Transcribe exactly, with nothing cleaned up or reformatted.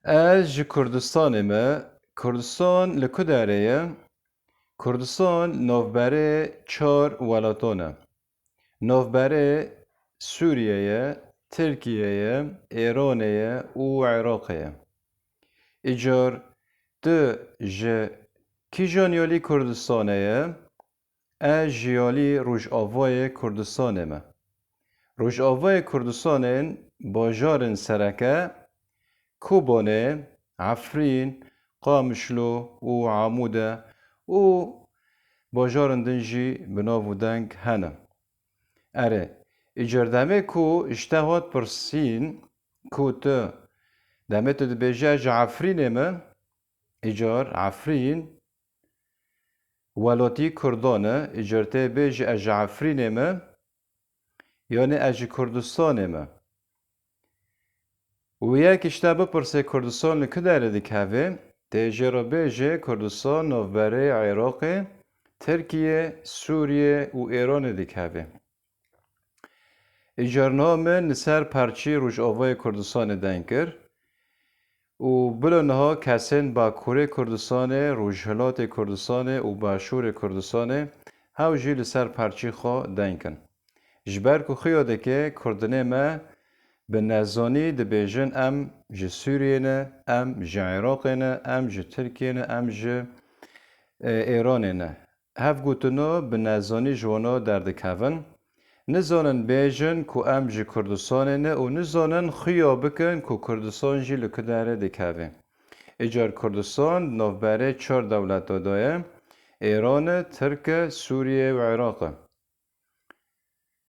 Ez ji Kurdistanê me. Kurdistan li ku derê ye? Kurdistan navberê çar welatan e. Navberê Sûriye ye, Tirkiye ye, Êranê ye û Iraqê ye. Îcar tu ji kîjan yalî Kurdistanê ye? Ez ji yalî Rojavayê Kurdistanê me. Rojavayê Kurdistanên bajarên sereke Kobanê, Efrîn, Qamişlo û Amûd e û bajarên din jî bi nav û deng hene. Erê, îcar demê ku ji te hat pirsîn ku tu, demê tu dibêje ez ji Efrînê me, îcar Efrîn welatî Kurdan e, îcar tê bêjî ez ji Efrînê me, yanî ez ji Kurdistanê me. Û yek ji te bipirse Kurdistan li ku derê dikeve, tê jê re bêje Kurdistan navberê Iraqê, Tirkiye, Sûriye û Êranê dikeve. Îcar niha min li ser perçî Rojavayê Kurdistanê deng kir û bila niha kesên Bakurê Kurdistanê, Rojhilatê Kurdistanê û Başûrê Kurdistanê hew jî li ser perçî xwe deng kin. Ji ber ku xuya dike Kurdinê me bi nezanî dibêjin em ji Sûriyê ne, em ji Iraqê ne, em ji Tirkiyê ne, em ji, e, Êranê ne. Hevgotino bi nezanî ji wana derdikevin. Nizanin bêjin ku em ji Kurdistanê ne û nizanin xuya bikin ku Kurdistan jî li ku derê dikeve. Îcar Kurdistan di navberê çar dewleta de ye, Êran e, Tirk e, Sûriye û Iraq e.